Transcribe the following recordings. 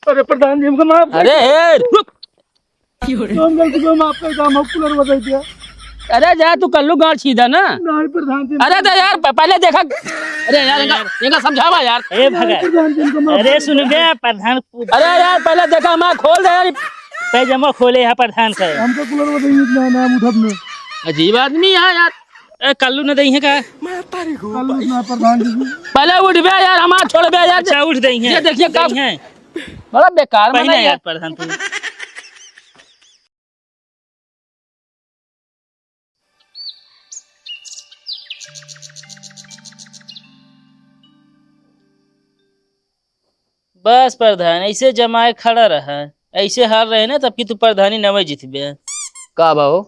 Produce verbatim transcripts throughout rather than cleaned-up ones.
अरे प्रधान जी, हमको माफ कर अरे, दे। हे, रुक। तो हम गलती को माफ कर दे, हम कुलर बदल दिया। अरे जा, तू कल्लू गाड़ छीदा ना। नहीं प्रधान जी। अरे तो यार, प-, पहले देखा। अरे यार, इनका, इनका समझावा यार। ए भगत। प्रधान जी, हमको माफ अरे कर दे। सुन बे, प्रधान। अरे यार, पहले देखा, हमारा खोल दे यार। पैजामा खोले है प्रधान से। हमको कुलर बदल दिया, ना, ना, हम उठब नहीं। अजीब आदमी है यार। ए, कल्लू न दई है का? कल्लू ना प्रधान जी। पहले उठ बे यार, हमार छोड़ बे यार। अच्छा, उठ दई है। ये देखिए, दई है। बड़ा बेकार पहले मना यार, यार। प्रधान तू। बस प्रधान, ऐसे जमाए खड़ा रहा, ऐसे हार रहे ना, तब की तू प्रधानी नवे जीतबे। का बा हो?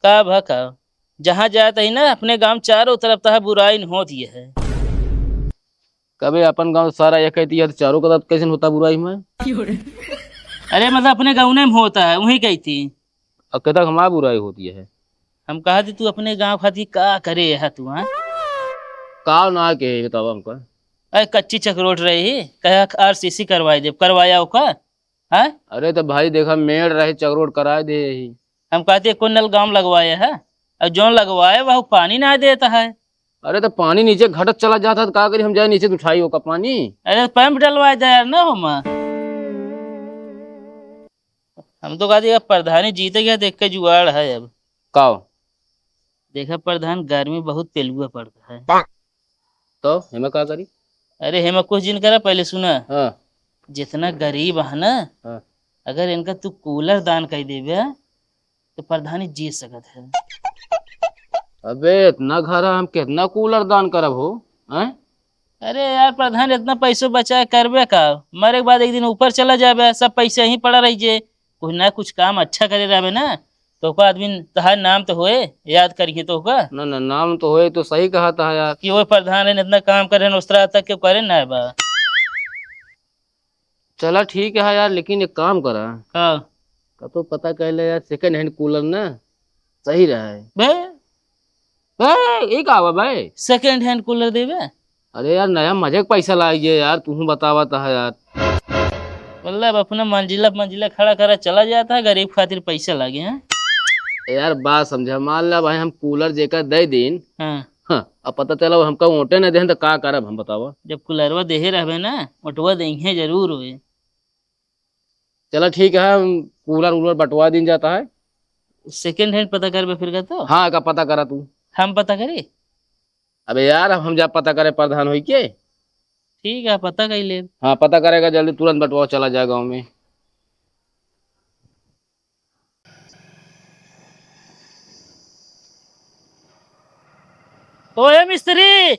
का भा का? जहाँ जात ही ना, अपने गांव चारों तरफ तहा बुराई न होत ये है। कबे अपन गांव सारा एक कहती है, तो चारों का कैसे होता बुराई में? अरे मतलब अपने गाँव में होता है, वही कहती। अब कहता हमारी बुराई होती है। हम कहा थी तू अपने गांव खातिर का करे है तू, हाँ? का ना के बतावा हमका। अरे कच्ची चकरोट रही, कहा आरसीसी करवाई दे, करवाया ओका? हैं? अरे तो भाई देखा, मेड़ रहे, चकरोट कराए दे यही। हम कहते कोई नल गांव लगवाए है, और जौन लगवाए वह पानी ना देता है। अरे तो पानी नीचे घटत चला जाता, तो का करी, हम जाए नीचे से उठाई ओका पानी? अरे तो पाइप डलवाए दे यार ना होमा। हम तो कहते अब प्रधानी जीते गया, देख के जुआड़ है अब। का हो? देखा प्रधान, गर्मी बहुत पेलुआ पड़ता है। तो हेमा का करी? अरे हेमा कुछ जिन करा, पहले सुना। हाँ। जितना गरीब है ना, हाँ। अगर इनका तू कूलर दान कर देबे, तो प्रधानी जी सकत है। अबे इतना घर है, हम कितना कूलर दान करब हो, हैं? अरे यार प्रधान, इतना पैसो बचाए करबे का? मरे के बाद एक दिन ऊपर चला जाबे, सब पैसे यहीं पड़ा रही जे। कुछ ना कुछ काम अच्छा करे रहबे ना, तो ओका आदमी तहार नाम तो होए, याद करिए तो ओका। ना, ना, नाम तो होए, तो सही कहा था यार। कि वो प्रधान है, इतना काम करे, उस तरह तक के करे ना बा। चला ठीक है यार, लेकिन एक काम करा। का? का तो पता कर ले यार, सेकंड हैंड कूलर ना सही रहा है। बे, ए, ई का हुआ भाई? सेकंड हैंड कूलर देबे? अरे यार, नया मजे के पैसा लाग गया यार, तू बतावा ता है यार। मतलब अपना मंजिला मंजिला खड़ा करा चला जाता है, गरीब खातिर पैसा लागे हैं। ए यार, बात समझा, मान ला भाई हम कूलर जेकर दे दिन, हाँ। हाँ, अब पता चला वो हमका वोटे न देहन तो का करब हम, बतावा? जब कूलरवा देहे रहबे ना, वोटवा देहे जरूर होए। चला ठीक है, हम कूलर उलर बंटवा दिन जाता है। सेकंड हैंड पता करबे फिर का तो? हाँ, का पता करा तू? हम पता करी? अबे यार, अब हम जा पता करे प्रधान होई के? ठीक है, पता कर ले। हाँ, पता करेगा जल्दी, तुरंत बंटवा चला जाए गाँव में। ओए मिस्त्री,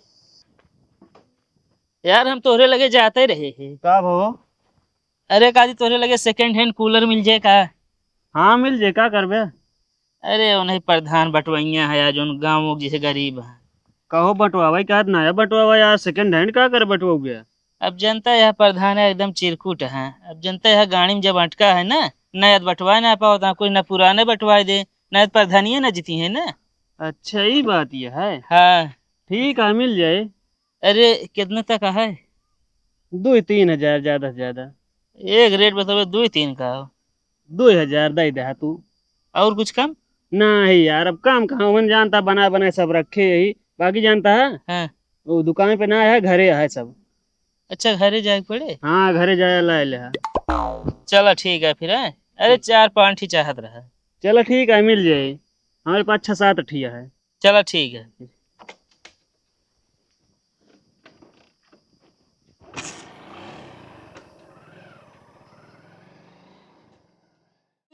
यार हम तोहरे लगे जाते रहे हैं। का भो? अरे काजी, तोहरे लगे सेकंड हैंड कूलर मिल जाए का? हाँ मिल जाए, का करबे? अरे उन्हें प्रधान बंटवइया है यार, जौन गाँव जैसे गरीब है। कहो बंटवावा, का नया बंटवावा यार, सेकंड हैंड का कर बंटवाओगे? अब जनता यह प्रधान है एकदम चिरकुट है। अब जनता यह गाड़ी में जब अटका है ना, नया तो बंटवाए ना पाओ, तो कुछ ना पुराने बंटवाए दे, नया तो प्रधानिये ना जीती है ना। अच्छा, ई बात ये है। हाँ। ठीक है, मिल जाए। अरे, कितने तक है? दो तीन हजार, ज्यादा से ज्यादा। एक रेट बताओ, दो तीन का हो। दो हजार दे दे तू। और कुछ कम? नहीं यार, अब काम कहाँ, उन्हें जानता, बनाए बनाए सब रखे यही, बाकी जानता है। हाँ। वो दुकान पे ना है, घरे है सब। अच्छा, घरे जाए के पड़े? हाँ, घरे जाए ला ले है। चला ठीक है फिर, हैं? अरे, चार पाँच ठी चाहत रहा। चला ठीक है, मिल जाए, हमारे पास छः सात ठी है। चला ठीक है।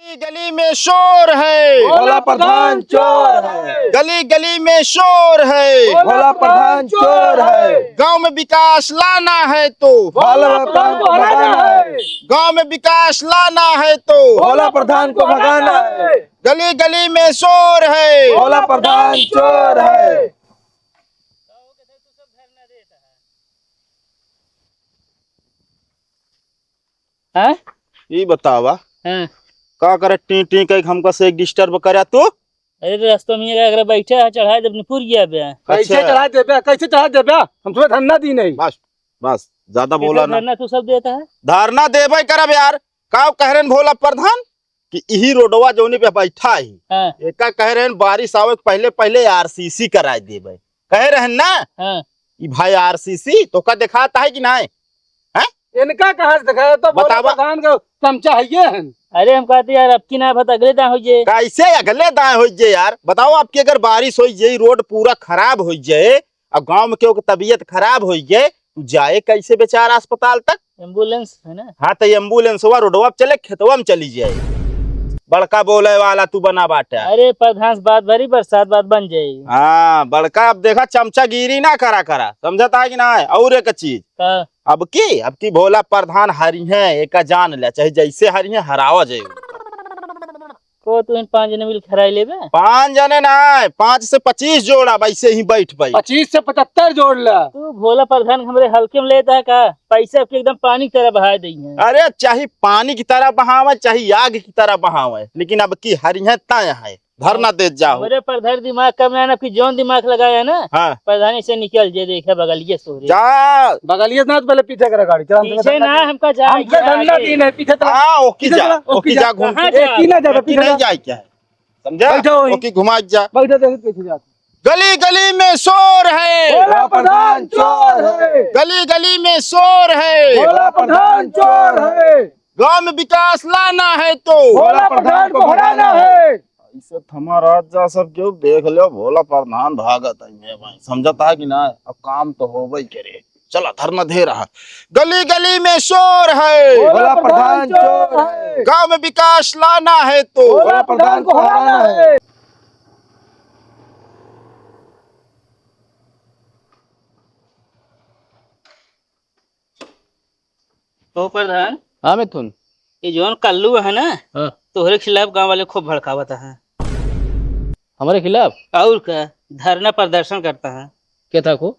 गली गली में शोर है, भोला प्रधान चोर है। गली गली में शोर है, भोला प्रधान चोर है। गांव में विकास लाना है तो, भोला प्रधान को भगाना है। गांव में विकास लाना है तो, भोला प्रधान को भगाना है। गली गली में शोर है, भोला प्रधान चोर है। हैं? ई बतावा, हाँ। का करे टी टी कह के हमका से डिस्टर्ब करे तू? अरे तो रास्ता में अगर बैठे है, चढ़ाई देब, निपुर गया बे। कैसे अच्छा। चढ़ाई देबे, कैसे चढ़ाई देबे? हम तुम्हें धंधा दी नहीं। बस, बस। ज्यादा बोला ना। धरना तू सब देता है? धरना देबे करब यार। का कह रहे हैं भोला प्रधान कि इही रोडवा जौनी पे बैठा ही, हाँ। एका कह रहे हैं बारिश आवे के पहले पहले आरसीसी कराए देबे, कह रहे हैं ना? हाँ। ई भाई आरसीसी तो का दिखाता है कि नहीं? हैं? इनका कहाँ से दिखाया? तो भोला बतावा। प्रधान का चमचा है ये है। अरे हम कहते यार, अब की ना भत अगले दाएं हो जे। कैसे अगले दाएं हो जे यार? बताओ, आपकी अगर बारिश हो जे, रोड पूरा खराब हो जाए, अब गांव में केहू के तबीयत खराब होइ गए, तू जाए कैसे बेचारा अस्पताल तक? एम्बुलेंस है ना? हाँ, तो एम्बुलेंसवा रोडवा पे चले, खेतवा में चली जाए। बड़का बोले वाला तू बना बाटे। अरे प्रधान से बात भरी, बरसात बात बन जाए। हाँ, बड़का अब देखा, चमचागिरी ना करा करा, समझता है कि ना? और एक चीज, का? अब की, अब की भोला प्रधान हरी हैं, एका जान ले, चाहे जैसे हरी हैं, हरावा जाए। को तू इन पाँच जने मिल खराई लेबे? पाँच जने ना, पाँच से पच्चीस जोड़ा, वैसे ही बैठ बैठ। पच्चीस से पचहत्तर जोड़ ला। तू भोला प्रधान हमरे हल्के में लेता है का? पैसा के एकदम पानी की तरह बहा दई है। अरे, चाहे पानी की तरह बहावे, चाहे आग की तरह बहावे, लेकिन अब की हरी है, ताया है, धरना देत जाओ। हमरे प्रधान दिमाग कम है ना, कि जौन दिमाग लगाया है ना, हाँ। प्रधानी से निकल जे, देखे बगलिए सोरे। जा। बगलिए ना, तो पहले पीछे करा गाड़ी, चला, हम पीछे ना, हमका जा, हमका जा, धंधा आगे। दिन है, पीछे चला। हाँ, ओकी पीछे जा, चला, ओकी ओकी जा, जा। घूम कहाँ के। जा? एकी ना जा, एकी पीछे नहीं चला। जाए क्या है? समझा? बैठो वहीं। ओकी घुमा के जा। बैठो, देखो पीछे जा। गली गली में शोर है। भोला प्रधान चोर है। गली गली में शोर है। भोला प्रधान चोर है। गांव में विकास लाना है तो भोला प्रधान को हराना है। ऐसे थमा रात जा सब क्यों देख लो, भोला प्रधान भागत है ये भाई, समझता है कि ना? अब काम तो होबे करे। चला, धरना दे रहा। गली गली में शोर है। भोला प्रधान चोर है। गांव में विकास लाना है तो भोला प्रधान को हराना है। ओ प्रधान। हाँ मिथुन। ये जौन कल्लू है ना, हाँ। तोहरे खिलाफ गांव वाले खूब भड़कावत हैं। हमरे खिलाफ? और का, धरना प्रदर्शन करता है। क्या था को?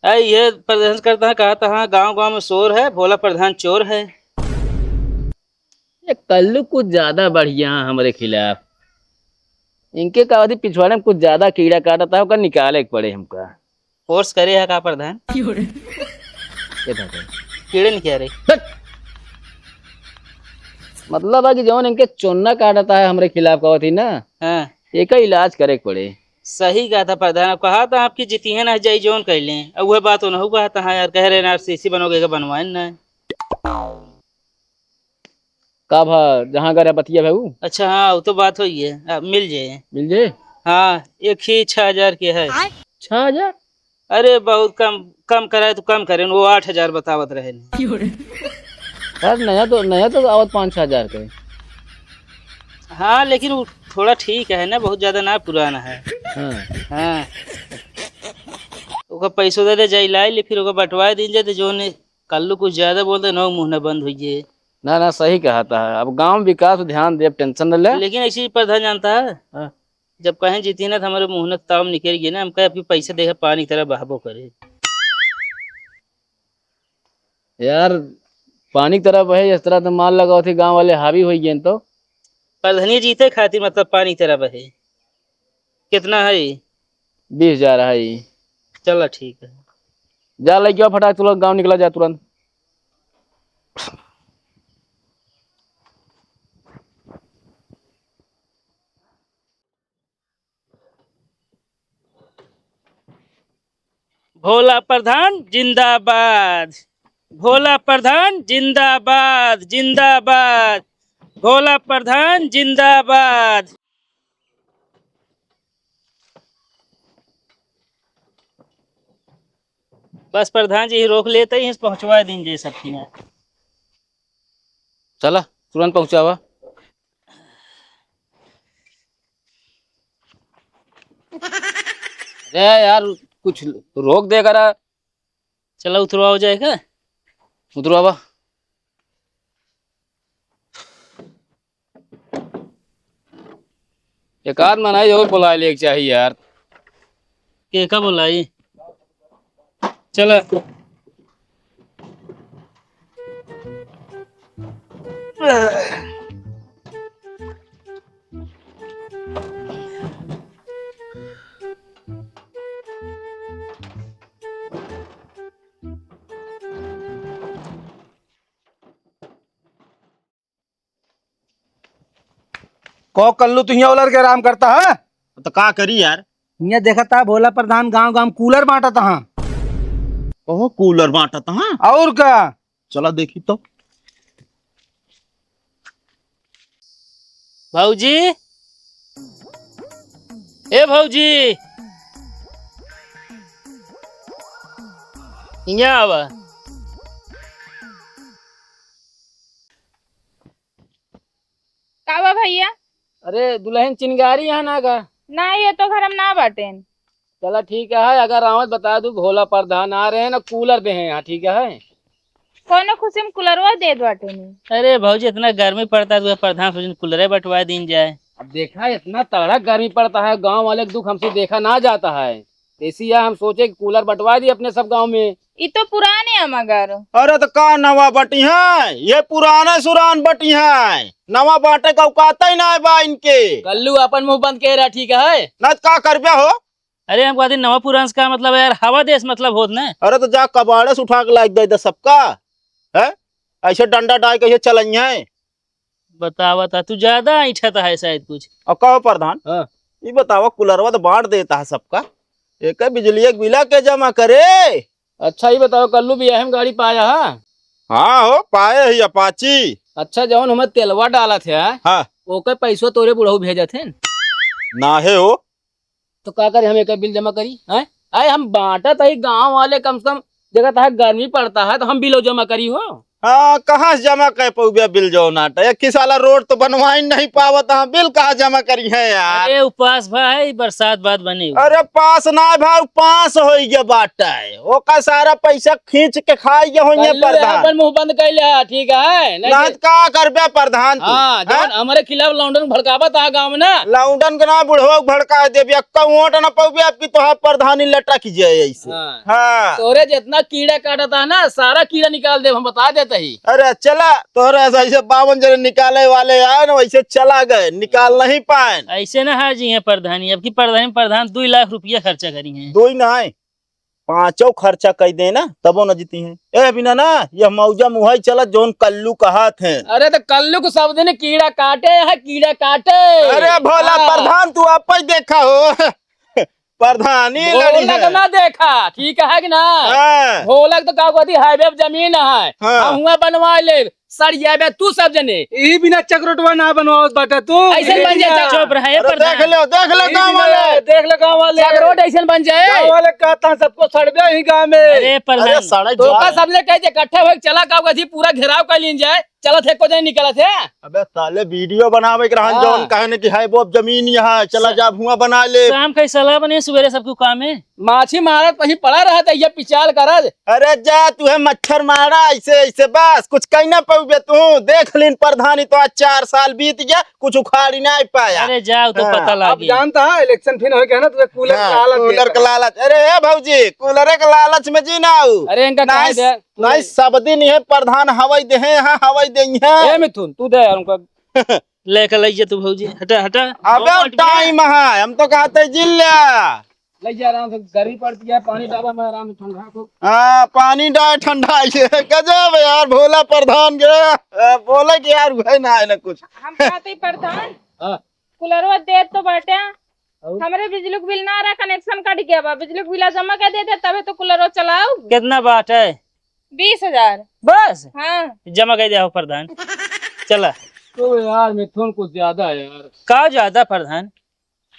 अरे ये प्रदर्शन करता है, कहता है गांव गांव में शोर है, भोला प्रधान चोर है। ये कल्लू कुछ ज्यादा बढ़िया है हमरे खिलाफ। इनके का अवधि पिछवाड़े में कुछ ज्यादा कीड़ा काटता है, ओकर निकाले के पड़े हमका। फोर्स करे है का प्रधान? ये था, था। कीड़े नहीं कह रहे। हट! मतलब है कि जौन इनके चोन्ना काटता है हमरे खिलाफ का होती ना, हाँ। एका इलाज करे के पड़े। सही कहा था प्रधान, अब कहा था आपकी जीती है ना जाई जौन कह लें, अब वह बात उन्हों कहा था, हाँ यार, कह रहे हैं आरसीसी बनोगे, का बनवाए ना। का भा, जहाँ गए बतिया भाई ऊ? अच्छा, हाँ, वो तो बात होई है, अब मिल जाए। मिल जाए? हाँ, एक ही छह हजार के है। छह हजार? अरे, बहुत कम, कम कराए तो कम करें, वो आठ हजार बतावत रहे ने। यार, नया तो, नया तो आवत पाँच छह हजार के। हाँ, लेकिन वो थोड़ा ठीक है ना, बहुत ज्यादा ना पुराना है। हाँ। हाँ। ओकर पैसो दे दे, जाई लाई ले, फिर ओकर बंटवाए दीन जाए, तो जो ने कल्लू कुछ ज्यादा बोलते, नौ मुँह न बंद होइए। ना, ना, सही कहा था। अब गांव विकास पे ध्यान दे, अब टेंशन न ले। लेकिन ऐसी प्रधान जानता है, हाँ। जब कहें जीती ना, तो हमारे मुँह न ताव निकल गए ना, हम कहे, "अभी पैसा देखे, पानी की तरह बहाबो करे।" यार, पानी की तरह बहे, इस तरह तो मान लगाओ थे, गांव वाले हावी हो गए तो। प्रधानी जीते खातिर, मतलब, पानी की तरह बहे। कितना है? बीस हजार है। चला, ठीक है। जा, लेके आओ फटाक, चलो, गाँव निकला जाए तुरंत। भोला प्रधान जिंदाबाद, भोला प्रधान जिंदाबाद, जिंदाबाद, भोला प्रधान जिंदाबाद। बस प्रधान जी रोक लेते ही पहुँचवा दीन जे सब किया। चला, तुरंत पहुँचावा। अरे यार, कुछ रोक दे करा। चला, उतरवाओ जाएगा। उतरवावा। एक आध मनाई और बुला ले एक चाहिए यार। के का बुलाई? चला। कहो कल्लू, तू हियाँ उलर के आराम करता है? तो का करी यार? हियाँ देखता है भोला प्रधान गाँव गाँव कूलर बाँटता है। ओहो, कूलर बाँटता है? और का? चला देखी तो। भौजी, ए भौजी, हियाँ आवा। का बा भैया? अरे दुलहिन, चिनगारी यहाँ ना का? ना, ये तो घर हम ना बाटेन। चला ठीक है, अगर आवत बता दू, भोला प्रधान आ रहे हैं ना, कूलर दे हैं यहाँ, ठीक है? कौनो खुशी में कूलरवा दे दो बाटेन। अरे भौजी, इतना गर्मी पड़ता है, तो प्रधान सोचन कूलरे बंटवा दीन जाए। अब देखा, इतना तगड़ा गर्मी पड़ता है, गाँव वाले के दुख हमसे देखा ना जाता है। ऐसी है, हम सोचे कि कूलर बंटवा दी अपने सब गाँव में। ई तो पुराने है मगर। अरे तो का नवा बटी है, ये पुराने सुरान बटी है, नवा बांटे का औकात ही ना बा इनके। कल्लू अपन मुंह बंद के रहा, ठीक है? ना तो का करबे हो? अरे हमको आदि नवा पुरान से का मतलब है यार, हवा देश मतलब होत ना। अरे तो जा कबाड़े से उठा के लाइक दे दे सबका, है? ऐसे डंडा डाल के ये चलइहे। बतावा था, तू ज्यादा ऐंठत है शायद कुछ। और कहो प्रधान, हाँ। ये बतावा, कुलरवा तो बांट देता है सबका, एक बिजलिया के बिला के जमा करे? अच्छा, ये बताओ, कल्लू बियाहे में गाड़ी पाया है? हाँ हो, पाए ही अपाची। अच्छा, जौन हमें तेलवा डालत है, हाँ। ओकर पैसवा तोरे बुढ़ऊ भेजत हैं? ना है हो। तो का करी, हम एक बिल जमा करी, हैं? आए, हम बांटत ही गांव वाले, कम से कम देखत है गर्मी पड़ता है तो हम बिलो जमा करी हो। हाँ, कहाँ से जमा कर पउबे बिल जौन आटा? एक ही साला रोड तो बनवाई नहीं पावत, हाँ, बिल कहाँ जमा करी है यार? अरे उपास भाई, बरसात बाद बने हुए। अरे पास ना भाई, पास होई गया बाटा है, ओका सारा पैसा खींच के खाई गया होइए कल्लू, प्रधान। अपन मुंह बंद कर लिया, ठीक है? नहीं ना तो तो का करबे प्रधान तू? हाँ, जौन हैं? हमारे खिलाफ लौंडन भड़कावत आ गाँव में ना। लौंडन के ना बुढ़वा भड़का देबे, अक्का वोट ना पउबे, आपकी तोहार प्रधानी लटक जाए ऐसे। हाँ। हाँ। तोरे जितना कीड़ा काटता है ना, सारा कीड़ा निकाल देब, हम बता देते ही। अरे चला, तोहरे ऐसा ऐसे बावन जने निकाले वाले आए ना, वैसे चला गए, निकाल नहीं पाए। ऐसे ना है जी, हैं प्रधानी, अब की प्रधानी, प्रधान दुई लाख रुपया खर्चा करी हैं। दुई ना है, पाँचों खर्चा कई दे ना, तबो न जीती हैं। ए बिना ना, यह मौजा मुहाई चला, जौन कल्लू कहात हैं। अरे तो कल्लू को सब दिन कीड़ा काटे है, कीड़ा काटे। अरे भोला हाँ। प्रधान, तू आप ही देखा हो। प्रधानी लड़ी भोलक है। ना देखा, ठीक है कि ना? हाँ। भोलक तो का कहती, हाईवे पे जमीन है। हाँ। हम हुआं बनवा ले, सर ये बे तू सब जने। ई बिना चकरोटवा ना बनवावत बाटे तू। ऐसे बन जाए, चुप रहे, अरे प्रधान। देख लो, देख लो ई गाँव बिना, वाले। देख लो गाँव वाले। चकरोट ऐसे बन जाए। गाँव वाले कहता है सबको सड़बे ही गाँव में। अरे प्रधान। अरे सड़क तो जा। का सबने कह दे, इकट्ठा होके चला, का कहती पूरा घेराव कर लीन जाए। चलत है, को जने निकलत है। अबे साले, वीडियो बनावे के रहन हाँ। जौन कहने की है वो जमीन यहाँ, चला स-, जा हुआं बना ले। शाम का ही सलाह बने, सुबेरे सबको काम है। माछी मारत वहीं पड़ा रहत है, ये पिचाल करत। अरे जा, तू है मच्छर मारा, ऐसे, ऐसे बस, कुछ कही ना पउबे तू। देख लीन प्रधानी तो आज चार साल बीत गया, कुछ उखाड़ी नहीं पाया। अरे जाओ तो हाँ। पता अब लागी। जानता है, इलेक्शन फिर होई के ना, तुझे कूलर हाँ, का लालच कूलर देता का है। लालच। अरे ए भौजी, कूलरे के लालच में जी ना आऊ। अरे इनका कहे नहीं, दे। नहीं, सब दिन ये प्रधान हवाई दे हैं, यहाँ हवाई दे हैं। ए मिथुन, तू दे यार उनका। लेके लइया तू भौजी, हटा, हटा। अबे बहुत बढ़िया। टाइम है, हम तो कहते जिल्ला। लइया आराम से, गर्मी पड़ती है, पानी डाला मैं आराम से ठंडा को। हाँ, पानी डाल ठंडा, ये गजब है यार, भोला प्रधान के। अ, बोले कि यार, वही ना है ना कुछ। हम कहते ही प्रधान, हाँ। कूलरवा देत तो बाटे, और? हमरे बिजली के बिल ना रहा, कनेक्शन कट गया बा, बिजली के बिला जमा कर देते, तबे तो कूलरवा चलाऊ। कितना बाटे? बीस हजार। बस? हाँ। जमा कर दिया हो प्रधान। चला। तो यार मिथुन कुछ ज्यादा है यार। का ज्यादा प्रधान?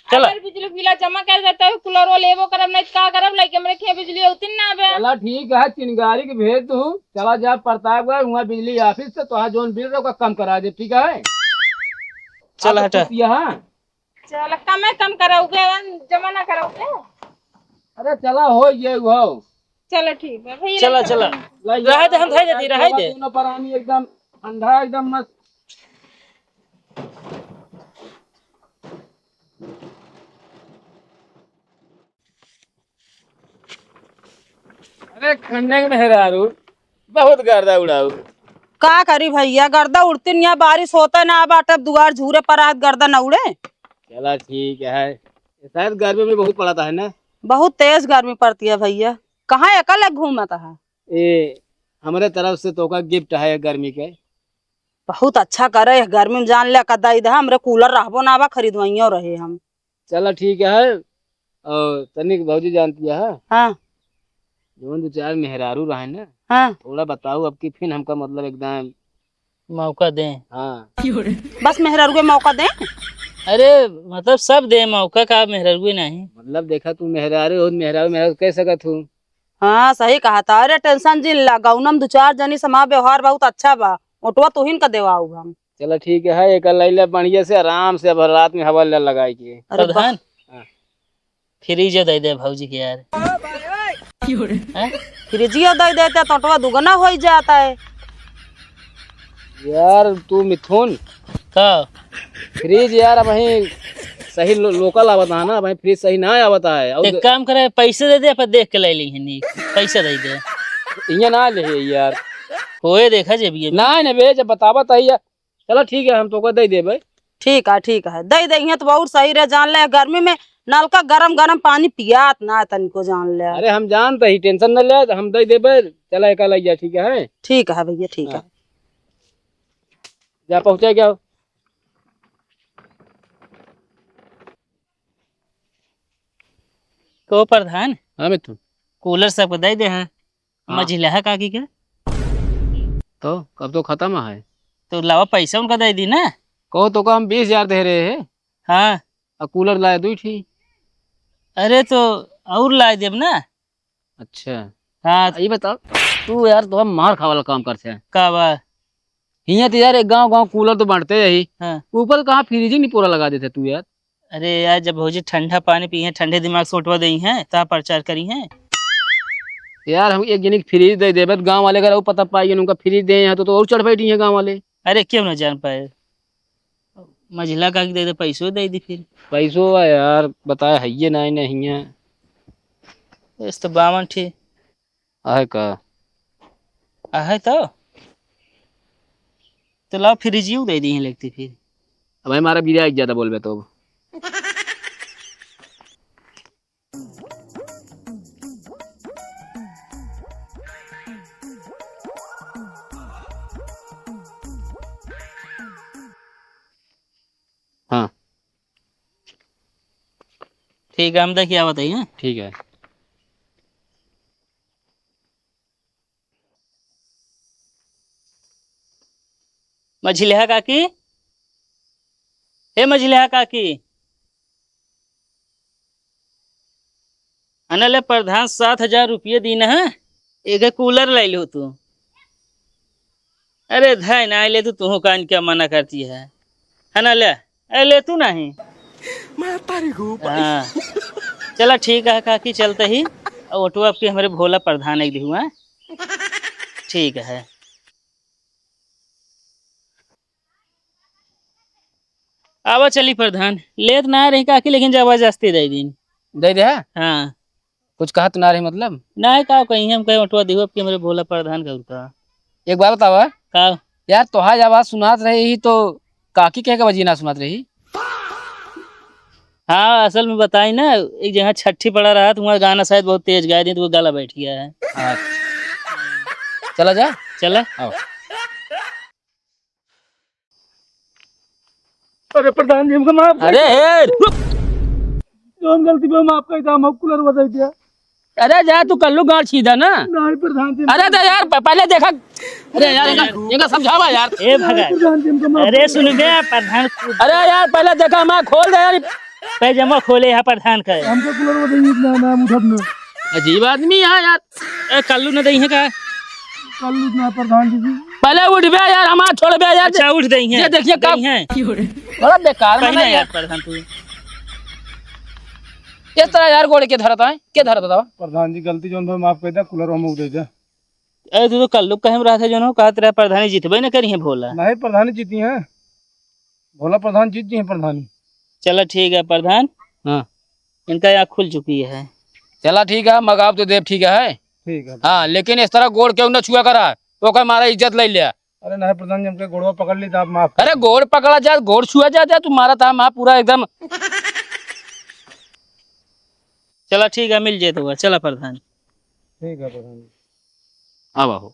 चला। अगर बिजली बिला जमा कर देता है, कूलरो लेबो करब, नहीं तो का करब, लइके हमरे खें बिजली उतिन ना बे। चला ठीक है, चिनगारी के भेज तू, चला जा प्रतापगढ़, वहाँ बिजली ऑफिस से तोहार जौन बिल रहो, ओका कम करा दे, ठीक है? चला आप हटा। खुश यहाँ। चला, कमे कम कराओगे, जमा ना कराओगे? अरे चला, हो ये हो। चलो ठीक है भैया, चला, चला। चला। रहे दे, हम धर देती, रहे दे। दोनों परानी एकदम ठंडा, एकदम मस्त। अरे खन्ने के मेहरारू, बहुत गर्दा उड़ाऊ। का करी भैया, गर्दा उड़ती नहीं है, बारिश होता ना बाटे, अब दुआर झूरे पर आत गर्दा न उड़े। चला ठीक है, शायद गर्मी में बहुत पड़ता है ना? बहुत तेज गर्मी पड़ती है भैया, कहाँ एकल एक घूमत है? ए, हमरे तरफ से तोका गिफ्ट है गर्मी के। बहुत अच्छा करे, गर्मी में जान ले का दई दे, हमरे कूलर रहबो ना बा, खरीदवाइयो रहे हम। चला ठीक है, और तनिक भौजी जानती है। हाँ। जौन दो चार मेहरारू रहे ना, हाँ। थोड़ा बताओ अब की फिर हमका मतलब एकदम मौका दें। हाँ। बस मेहरारू के मौका दें? अरे, मतलब सब दें मौका, का मेहरारू नहीं? मतलब देखा तू मेहरारू हो, मेहरारू, मेहरारू कह सकत हूँ। हाँ, सही कहा था। अरे tension जिन ला, गौनम दो चार जनी से हमार व्यवहार बहुत अच्छा बा, ओटवा तुहिन का देवाऊ हम। चला ठीक है, एक लैला बढ़िया से आराम से अब रात में हवा ल-, लगाई के। अरे प्रधान, हाँ। फ्रिज दे दे भौजी के यार। हैं? फ्रिजियो दे देते तो ओटवा दुगना हो ही जाता है। यार तू मिथुन, का? फ्रिज यार अब वहीं सही लो-, लोकल आवत है ना, वहीं फ्रिज सही ना आवत है। और एक काम करे, पैसे दे दे, अपन देख के ले ली हनी, पैसे दे दे। इहाँ ना ले यार। होए देखा जे भी है। ना, ना बे, जब बतावत है यार। चला ठीक है, हम तोका दे देबे। ठीक है, ठीक है, दे दे, इहाँ तो बहुत सही रहे, जान ले गर्मी में नलका गरम गरम पानी पियात ना तनिको, जान ले। अरे हम जानते ही, tension न ले, हम दे देबे। चला एक लैया, ठीक है? ठीक है भैया, ठीक है। हाँ। जा पहुँचा क्या? को प्रधान? हाँ मिथुन। कूलर सबके दे दे हैं। हाँ। मझिलहा काकी के? तो अब तो खत्म है। तो लावा पैसा उनका दे दी ना। कहो तो का हम बीस हजार दे रहे हैं। हाँ। आ कूलर लाए दुई ठी। अरे तो और लाए देब ना। अच्छा। हाँ। ये बताओ, तू यार तो हम मार खावाला काम करते हैं। का बा? हियाँ तो यार एक गाँव गाँव कूलर तो बांटते ही। हाँ। ऊपर कहाँ फ्रिजिंग नहीं पूरा लगा देते तू यार। अरे यार, जब भौजी ठंडा पानी पी हैं, ठंडे दिमाग से उठवा दे हैं, ता प्रचार करी हैं। यार, हम एक जने के फ्रिज दे देबे, तो गाँव वाले अगर और पता पाई, उनका फ्रिज दे हैं, तो, तो और चढ़ बैठी हैं गाँव वाले। अरे, क्यों ना जान पाए? मझिला काकी दे दे, पैसो दे दी फिर। पैसो है यार, बताए है ये नहीं, नहीं है। इस तो बावन ठी। आहे का? आहे तो? तो लाओ, फ्रिजियो दे दी हैं लगती फिर। अब हमारा बिरिया एक ज्यादा बोलबे तो। हाँ। ठीक है, हम देखिए बताइए। ठीक है। मझिलहा काकी, हे मझिलहा काकी, अनले प्रधान सात हजार रुपये दीन है, एक कूलर ले लो तू। अरे धाय ना ले तू, तुहू कान क्या मना करती है, है ना ले? ए, ले तू नहीं। मैं तारी को हाँ। चला ठीक है काकी, चलते ही। और ऑटो आपके हमारे भोला प्रधान एक दिहुआ। ठीक है। आवा चली प्रधान, लेत ना रही काकी, लेकिन जबरदस्ती दे दिन। दे दे? हाँ। कुछ कहत ना रही मतलब? नहीं, का कहीं हम कहीं ऑटो दिहो आपके हमारे भोला प्रधान का उनका। एक बात बतावा। का? यार, तोहार आवाज सुनात रही ही तो काकी कहे के वजह ना सुनात रही। हाँ, असल में बताई ना, एक जगह छठी पड़ा रहा, तुम्हारा गाना शायद बहुत तेज गाए दी, तो वो गला बैठ गया है। हाँ। चला जा। चला। आओ। अरे प्रधान जी, हमको माफ कर अरे, दे। ए, रुक। जौन गलती पे माफ कर दे, हम कूलर बदल दिया। अरे जा, तू कल्लू गांड सीधा ना। नहीं प्रधान जी। अरे तो यार, प-, पहले देखा। अरे यार, इनका, इनका समझावा यार। ए भगत। प्रधान जी, हमको माफ अरे कर दे। सुन बे, प्रधान। अरे यार, पहले देखा, मैं खोल दे यार। पैजामा खोले यहाँ प्रधान का। हमको कूलर बदल ना, ना, हम उठब ना। अजीब आदमी है यार। ए, कल्लू न दई है का? कल्लू ना प्रधान जी, जी। पहले उठ बे यार, हमार छोड़ बे यार। अच्छा, उठ दई है। ये देखिए का दई है। बड़ा बेकार पहले मना यार यार। प्रधान तू। इस तरह यार गोड़ के धरता है, के धरता था? प्रधान जी, गलती जौन भाई माफ कर दे, कूलर हम दे दे। अरे तू तो कल्लू कहे में रहा था जौन हो, कहत रहे प्रधानी जीतबे न करी है भोला। नहीं प्रधानी जीती हैं। भोला प्रधान जीत जी हैं प्रधानी। चला ठीक है प्रधान। हाँ। इनका आँख खुल चुकी है। चला ठीक है, मगाब तो देव ठीक है। ठीक है। हाँ, लेकिन इस तरह गोड़ केहू न छुआ करा, तो ओकर मारा इज्जत ले लिया। अरे नहीं प्रधान जी, हमके गोड़वा पकड़ ली तो आप माफ कर अरे दो। गोड़ पकड़ा जा, गोड़ छुआ जा, जा, तू मारा था माँ पूरा एकदम। चला ठीक है, मिल जाए तो चला प्रधान। ठीक है प्रधान जी। अब आओ।